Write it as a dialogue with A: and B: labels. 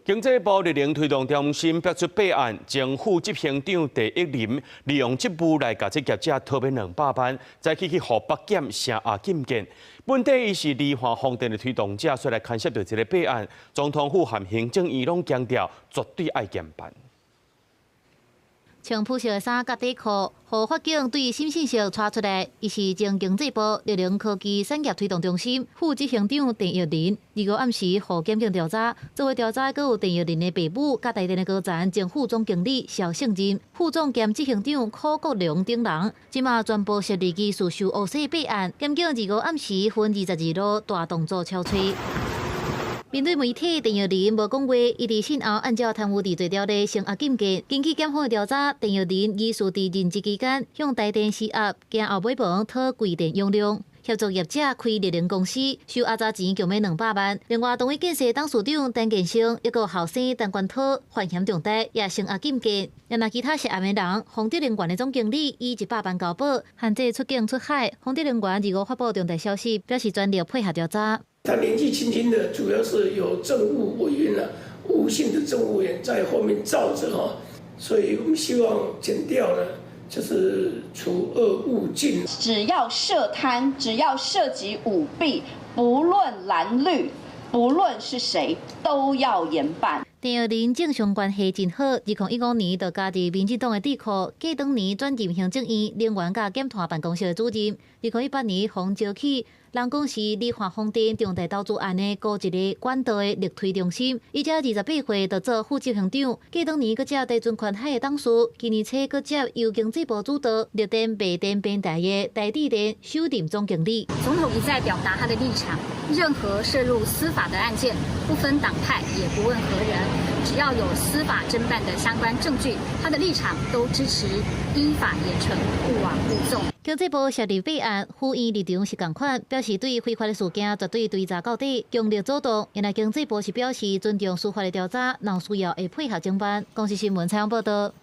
A: 經濟部綠能推動中心發出備案，前副執行長鄭益林利用職務來共這業者討免200萬，再去予北檢聲押禁見。本底伊是離岸風電的推動者，所以來牽涉著這个弊案。總統府和行政院攏強調，絕對愛嚴辦。
B: 穿膚色的衫佮底褲，予法警對審訊室帶出來。伊是前經濟部綠能科技產業推動中心副執行長鄭益林。25暗時，予檢警調查，做伙調查閣有鄭益林的爸母，佮台電的高層前副總經理蕭勝仁、副總兼執行長柯國良等人。這馬全部涉入疑似收烏稅弊案。檢警25暗時分22路大動作敲揣。面對媒體，鄭益林無講話，伊佇訊後按照貪污治罪條例聲押禁見。根據檢方的調查，鄭益林疑似佇任職期間向台電施壓，驚後尾門討貴電容量，協助業者開綠能公司，收阿雜錢強欲200萬。另外，同一建設董事長陳建生，抑閣有後生陳冠濤犯嫌重大，也聲押禁見。若其他涉案的人，豐德能源的總經理以100萬交保，限制出境出海。豐德能源25發布重大消息，表示全力配合調查。
C: 他年紀輕輕的，主要是有政務委員啊，吳姓的政務委員在後面罩著哈，所以我們希望檢調呢，就是除惡務盡。
D: 只要涉貪，只要涉及舞弊，不論藍綠，不論是誰，都要嚴辦。
B: 鄭益林政商關係真好，2015年就加入民進黨的智庫，過當年轉任行政院能源佮減碳辦公室的主任。2018年予召去，人講是離岸風電重大投資案的高一个管道的力推中心。伊才28歲就做副執行長，過當年閣接地陣寬海的董事，今年初閣接由經濟部主導綠電賣電平台的台智電首任總經理。
E: 總統一再表達他的立場，任何涉入司法的案件，不分黨派，也不問何人，只要有司法偵辦的相關證據，他的立場都支持依法嚴懲，勿枉勿縱。
B: 經濟部設立備案，府院立場是仝款，表示對非法的事件絕對追查到底，強力阻擋。原來經濟部是表示尊重司法的調查，若有需要會配合偵辦。公視新聞採訪報道。